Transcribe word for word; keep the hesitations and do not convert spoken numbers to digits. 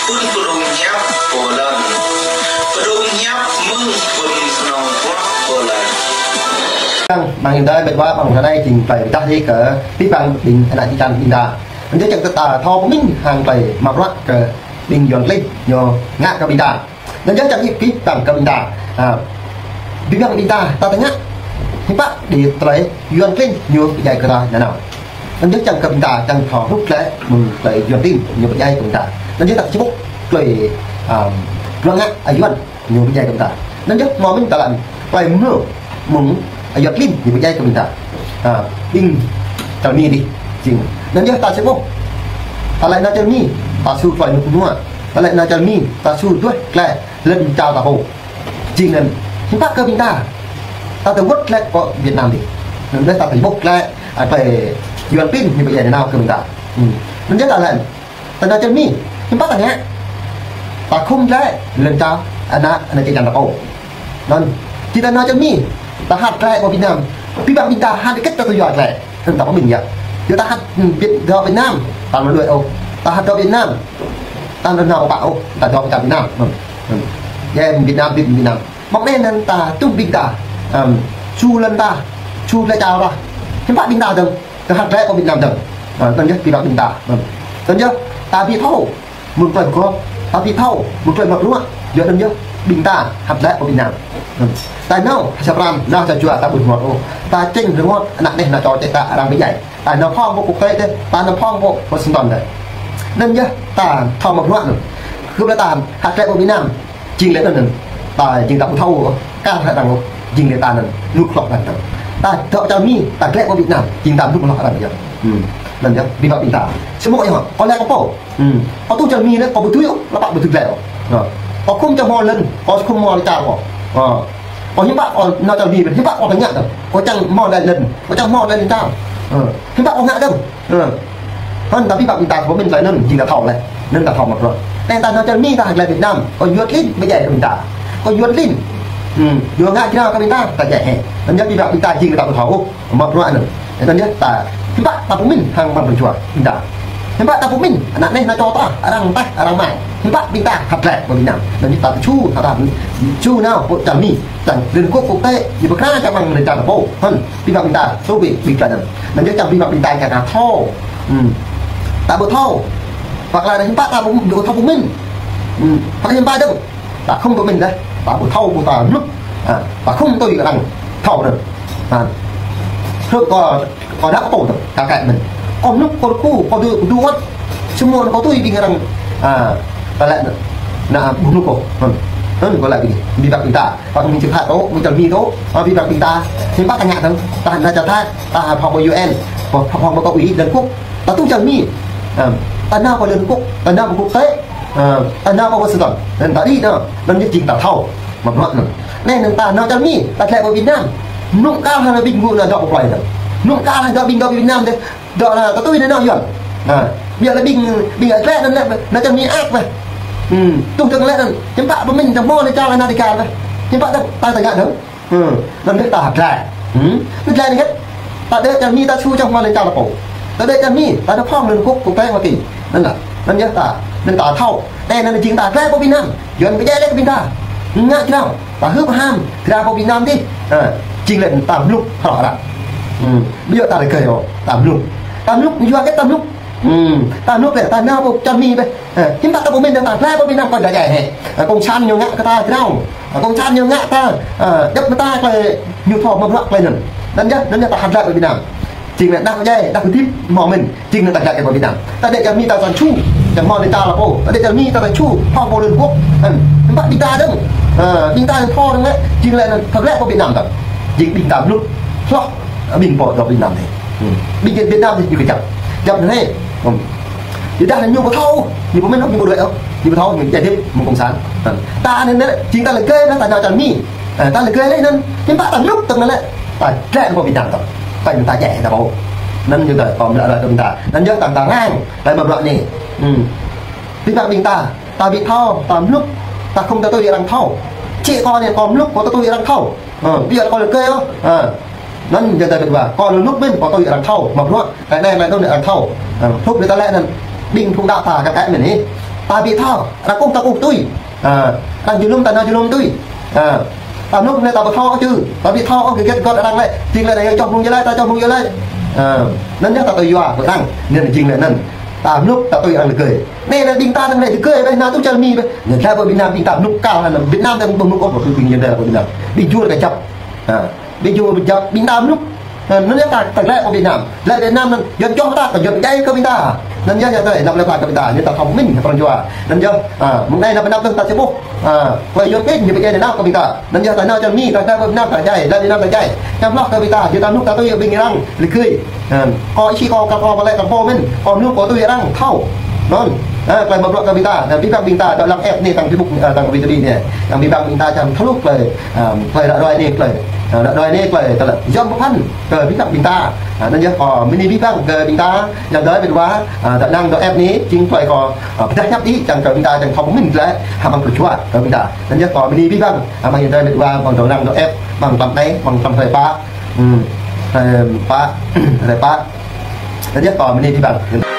Pơdrŭng hiăp pô lăn. Pơdrŭng hiăp mơ̆ng pơnong pơ̆k pô lăn. Bang, bang in dai bet wa bang anai jing plei dah hi kơ pi bang ƀing ană čư̆ čan ƀing ta. Anŭn yơh čang ta thâo pơmĭn hăng plei mă bruă kơ ƀing Yuan klin ñu ngă kơ ƀing ta. Anŭn yơh čang ih kih bang kơ ƀing ta. Ha. Pi bang ƀing ta, ta tơña. Hiư̆m pă đĭ tơlơi Yuan klin ñu pơdjai kơ ta nanao. Anŭn yơh čang kơ ƀing ta, čang thâo hluh klĕ mơ̆ng tơlơi Yuan klin ñu pơdjai kơ ƀing ta. Anŭn yơh ta či ƀuh tơlơi, um, bruă ngă Yuan ñu pơdjai kơ ƀing ta. Anŭn yơh mơ̆ng ƀing ta lăng tơlơi mơ̆ng, mơ̆ng Yuan klin ñu pơdjai kơ ƀing ta. Ha, ƀing čar Mi dih jing. Anŭn yơh ta či ƀuh. Tơlơi nao čar Mi, ta su tơlơi nuk nua. Tơlơi nao čar Mi, ta su duah klĕ lŏn čar ta pô. Jing anŭn, hiư̆m pă kơ ƀing ta. Ta tơwơ̆t klĕ pơ Việt Nam dih. Anŭn yơh ta tơwơ̆t klĕ, a, tơlơi Yuan klin ñu pơdjai nanao kơ ƀing ta. Hmm. Anŭn yơh ta lăng. Ta nao čar Mi, hiư̆m pă ta ngă. Ta khŏm klĕ lŏn čar, ană, ană čư̆ čan ta pô. Anŭn, či ta nao čar Mi, ta hăt klĕ pơ Việt Nam. Pi bang ƀing ta hăt kĕt ta tui yua klĕ. Anŭn ta pơmĭn yơh. Yua ta hăt, hmm, Việt, dŏ Việt Nam. Ta mă đuaĭ ôh. Ta hăt dŏ Việt Nam. Ta anŭn nao pă ôh. Ta dŏ čar Việt Nam. Hmm. Hmm. Yơh Việt Nam, Việt, Việt Nam. Mơ̆ng anai anŭn ta tŭ ƀing ta, ăm, su lŏn ta, su lŏn čar ta. Hiư̆m pă ƀing ta dơ̆ng, ta hăt klĕ pơ Việt Nam dơ̆ng. Ă, anŭn yơh pi bang ƀing ta. Ăm. Anŭn yơh ta ƀu thâo mơ̆ng tơlơi pơgop, ta ƀu thâo mơ̆ng tơlơi mă bruă, yua anŭn yơh ƀing ta hăt klĕ pơ Việt Nam. Ăm. Ta nao sa pran, nao sa jua ta ƀu rơngot ôh. Ta čeng rơngot, ană neh ană čô čĕ ta arăng pơdjai. Ta nao phŏng pơ quốc tế dih, ta nao phŏng pơ Washington dih. Anŭn yơh ta thâo mă bruă anŭn. Kơ ƀơi ta hăt klĕ pơ Việt Nam. Jing lĕ anŭn anŭn. Ta jing ta ƀu thâo, kar hă arăng ôh, jing lĕ ta anŭn, mluk hloh arăng. Ta dŏ čar Mi, ta klĕ pơ Việt Nam, jing ta mluk hloh arăng yơh. Hmm. Anŭn yơh, ƀing ta ƀing ta. Samơ̆ yơh, kâo lĕ kâo pô. Hmm. Kâo tŭ čar Mi lĕ, kâo ƀu tui ôh, lăp ƀu tui klĕ ôh. Ă. Kâo khŏm čang hmâo lŏn, kâo khŏm hmâo čar kâo. Ă. Kâo hiư̆m pă kâo nao čar Mi, hiư̆m pă kâo tơña dơ̆ng. Kâo čang hmâo lŏn, kâo čang hmâo lŏn čar. Ă. Hiư̆m pă kâo ngă dơ̆ng. Ơ. Hơ̆n, ta ƀing ƀă ƀing ta pơmĭn tơlơi anŭn, jing ta thâo lĕ. Anŭn ta thâo mă bruă. Anai ta nao čar Mi ta hăt lĕ Việt Nam. Kơ Yuan klin, ƀu djai kơ ƀing ta. Kơ Yuan klin. Hmm, yua ngă jrao kơ ƀing ta, ta djai hĕ. Anŭn yơh ƀing ƀă ƀing ta jing ta ƀu thâo. Mă bruă anŭn. Anŭn yơh ta. Hiư̆m pă ta pơmĭn hăng mă bruă jua ƀing ta. Hiư̆m pă ta pơmĭn, ană neh ană čô ta, arăng tah, arăng mai. Hiư̆m pă ƀing ta hăt lĕ pơ Việt Nam. Anŭn yơh ta tơču, ta tơču nao pơ čar Mi. Čang Liên Hợp Quốc quốc tế, ñu pơkra čang mơ̆ng anai čar ta pô. Hơ̆n. Pi bang ƀing ta, tui ƀing, ƀing klă anŭn. Anŭn yơh čang pi bang ƀing ta čang ta thâo. Hmm. Ta ƀu thâo. Pă klă anai hiư̆m pă ta ƀu, ƀu thâo pơmĭn. Hmm. Pă hiư̆m pă dơ̆ng. Ta khŏm pơmĭn dih. Ta ƀu thâo ƀu ta mluk. Ha, ta khŏm tui arăng thâo dơ̆ng. Ha. Hrŏm kâo, kâo đăo pô dơ̆ng, kâo kĕ mơ̆n. Kâo mluk, kâo rơkâo, kâo dŏ, dŏ wơ̆t. Samơ̆ kâo tui ƀing arăng. Ha. Ta lĕ anŭn. Anŭn ƀu mluk kâo. Hơ̆n. Hơ̆n kâo lĕ ƀing, ƀing ƀă ƀing ta. Pă kơ mĭn čơkă tŏ, mĭn čar Mi tŏ, ơ, ƀing ƀă ƀing ta. Hiư̆m pă ta ngă dơ̆ng, ta hơnăl čar Thái, ta hơnăl phŏng pơ U N, phŏng, phŏng pơ Ủy Liên Hợp Quốc, ta tŭ čar Mi. Ơ, ta nao pơ Liên Hợp Quốc, ta nao pơ quốc tế, ơ, ta nao pơ Washington. Anŭn ta đĭ nao, anŭn yơh jing ta thâo. Mă bruă anŭn. Anai anŭn ta nao čar Mi, ta klĕ pơ Việt Nam. Mơnŭng kar hăng ƀing gơ̆ nao dŏ pơ plơi anŭn. Mơnŭng kar hăng ƀing dŏ pơ Việt Nam dih. Dŏ anŭn, ta tui anŭn nao Yuan. Ha. Biă lĕ ƀing, ƀing klĕ anŭn lĕ, nao čar Mi ăt wơ̆t. Hmm, tŭ dơ̆ng lĕ anŭn. Hiư̆m pă pơmĭn čang hmâo lŏn čar Amerika wơ̆t. Hiư̆m pă ta, ta, ta ngă dơ̆ng. Hmm, anŭn dih ta hăt lĕ. Hmm, hăt lĕ anai hơget. Ta dŏ čar Mi ta su čang hmâo lŏn čar ta pô. Ta dŏ čar Mi, ta dŏ phŏng Liên Hợp Quốc, quốc tế Hoa Kỳ. Anŭn lĕ, anŭn yơh ta, anŭn ta thâo. Tơ anŭn jing ta klĕ pơ Việt Nam. Yuan pơdjai lĕ kơ ƀing ta. Ngă jrao. Ta hưp ham, jrao pơ Việt Nam dih. Ha, jing lĕ ta mluk, hơră hơră. Hmm, ƀu djơ̆ ta rơgơi ôh, ta mluk. Ta mluk, yua hơget ta mluk. Hmm, ta mluk lĕ, ta nao pơ čar Mi ƀĕ. Ha, hiư̆m pă ta pơmĭn ta klĕ pơ Việt Nam kơ đa djai hĕ. Ha, cộng sản ñu ngă kơ ta jrao. Ha, cộng sản ñu ngă ta, ha, djŏp mơta klĕ ñu thâo mă bruă klĕ anŭn. Anŭn yơh, anŭn yơh ta hăt lĕ pơ Việt Nam. Jing lĕ đah djai, đah kơdip, hmâo mĭn. Jing anŭn ta hăt lĕ pơ Việt Nam. Ta dŏ čar Mi ta čang ču. Čang hmâo lŏn čar ta pô. Ta dŏ čar Mi ta čang ču. Phŏng pơ Liên Hợp Quốc. Anŭn. Hiư̆m pă ƀing ta dơ̆ng. Ha, ƀing ta thâo dơ̆ng lĕ. Jing lĕ anŭn hăt lĕ pơ Việt Nam ta. Jing ƀing ta mluk. Hloh. Ƀing pô dŏ Việt Nam anai. Hmm. Ƀing Việt Nam anai ñu kơjăp. Kơjăp anai. Hmm. Yua dah ñu ƀu thâo, ñu ƀu mĭn ôh, ñu ƀu đuaĭ ôh, ñu ƀu thâo, ñu djai hơdip mơ̆ng cộng sản. Ha. Ta anai anai, jing ta rơgơi anai, ta nao čar Mi. Ha, ta rơgơi anai anŭn, hiư̆m pă ta mluk tơ̆ng anai lĕ. Ta djai pơ Việt Nam tơ̆ng. Ta ñu ta djai ta pô. Anŭn ñu ta pơm lĕ ră tơ̆ng ta. Anŭn yơh ta ta răng, ta mă bruă anai. Hmm. Ƀing ta ƀing ta, ta ƀu thâo, ta mluk, ta khŏm ta tui arăng thâo. Čĕ kâo anai kâo mluk, kâo ta tui arăng thâo. Ơ, ƀiă kâo rơgơi ôh. Ơ. Anŭn yơh ta ƀuh ƀă. Kâo lơ̆m mluk mĭn, kâo tui arăng thâo. Mă bruă, kơ anai, anai anŭn arăng thâo. Ơ, hrup ƀơi ta lĕ anŭn. Ƀing phung đaŏ ta kơ kĕ mĭn hĭ. Ta ƀu thâo, arăng kơkuh ta kơkuh tui. Ha, arăng jơnum ta nao jơnum tui. Ha, ta mluk anai ta ƀu thâo ôh čư. Ta ƀu thâo ôh hơget gơ̆t arăng lĕ. Jing lĕ anai čŏh mơ̆ng yơh lĕ, ta čŏh mơ̆ng yơh lĕ. Ha, anŭn yơh ta tui yua kơ arăng. Anŭn jing lĕ anŭn. Ta mluk ta tui arăng rơgơi. Anai lĕ ƀing ta dơ̆ng lĕ rơgơi ƀĕ, nao tui čar Mi ƀĕ. Anŭn lĕ pơ Việt Nam ƀing ta mluk kal, ha, Việt Nam dơ̆ng ƀu mluk ôh, ƀu ƀing Yuan dơ̆ng pơ Việt Nam. Ƀing jur kơ čăp. Ha. Ƀing jur ƀu djăp ƀing ta mluk. Anŭn yơh ta, ta lĕ kơ Việt Nam. Lĕ Việt Nam anŭn, Yuan čŏh ta, kơ Yuan djai kơ ƀing ta. Anŭn yơh, yơh ta, lăp lĕ kơ ƀing ta, anŭn ta thâo pơmĭn, pran jua. Anŭn yơh, ha, mơ̆ng anai nao pơ Việt Nam ta či ƀuh. Ha, kơ Yuan pĭn, ñu ƀu djai nao kơ ƀing ta. Anŭn yơh ta nao čar Mi, ta lĕ kơ Việt Nam ta djai, lĕ Việt Nam ta djai. Čăm hloh kơ ƀing ta, yua ta mluk ta tui ƀing arăng, rơgơi. Ha, kơ ih či kơ, kơ, kơ, ƀu lĕ kơ pô mĭn, kơ mluk kơ tui arăng, thâo. Anŭn, ha, tơlơi mă bruă kơ ƀing ta, anŭn abih bang ƀing ta, dŏ lăng app anai, tăng Facebook, ha, tăng video anai. Tăng abih bang ƀing ta, čăm thâo mluk tơlơi, ha, tơlơi ră ruai anai tơlơi. Ha, ră ruai anai tơlơi, tơlơi yom pơphan kơ abih bang ƀing ta. Ha, anŭn yơh kơ bơni abih bang kơ ƀing ta, yang dơi mĕt wa, ha, dŏ lăng dŏ app anai, jing tơlơi kơ, ha, pơdah ñăp đĭ, čang kơ ƀing ta, čang thâo pơmĭn tơlơi, ha, mơ̆ng pran jua kơ ƀing ta. Anŭn yơh kơ bơni abih bang, ha, mơ̆ng yang dơi mĕt wa, mơ̆ng dŏ lăng dŏ app, mơ̆ng tlam anai, mơ̆ng tlam hrơi pă, hmm, hrơi pă, hrơi pă. Anŭn yơh kơ bơni abih bang.